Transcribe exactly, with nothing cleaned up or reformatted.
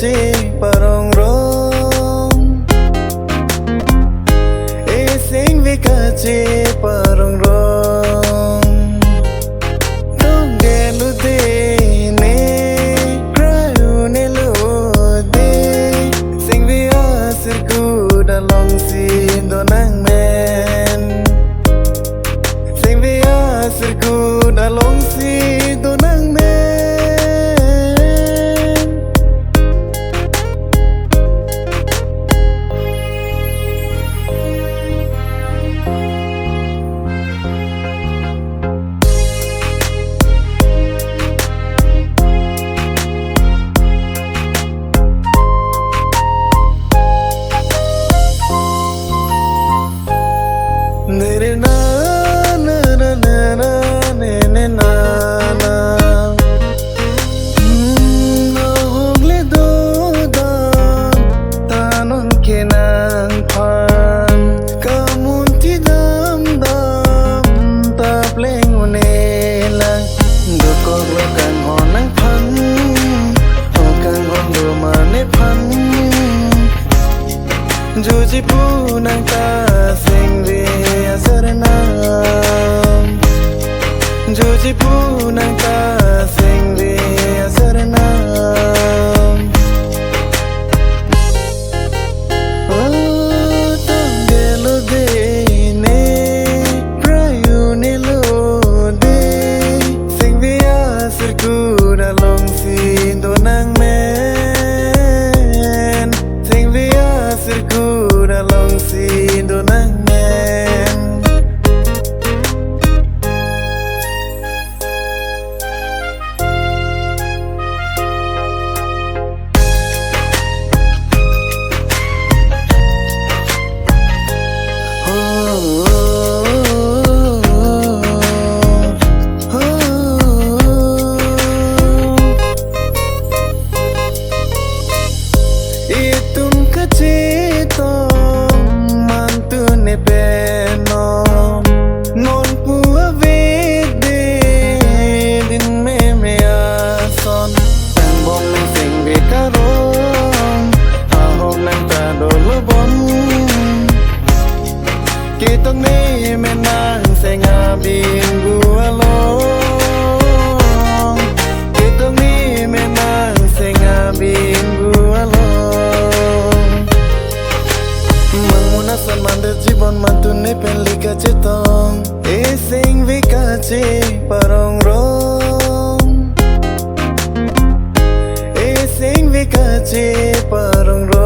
kacheparong rong. E sengve kacheparong rong. Tongdelo de ne, krai un-elo de. Sengve asirkut alongsi do nangmen. Sengve asirkut alongsi do nangmen. Nere na, na, na, na, na, ne, ne, na, na. Hmm, ahok le dodam, ta non ke nangphan. Kamunthi damdam, ta pleng un-elang. Dokoklo kanghon nangphan, o kanghon do ma nephan. Juji pu nang ta sengve asarnam. Juji pu nang ta sengve asarnam. O tongdelo de ne, krai un-elo de. Sengve asirkut alongsi do nangmen. Sengve asirkut alongsi do nangmen. Itum kachetong mantu ne penom, non pu avedet din meme ason. Tangbom nang sengve karong, ahok nang ta dolo bom. Ketok ne me nang seng abimbu along. Ketok ne me nang seng abimbu along. Mangmun ason mandet jibon mantu ne pen le kachetong. E sengve kacheparong rong. E sengve kacheparong rong.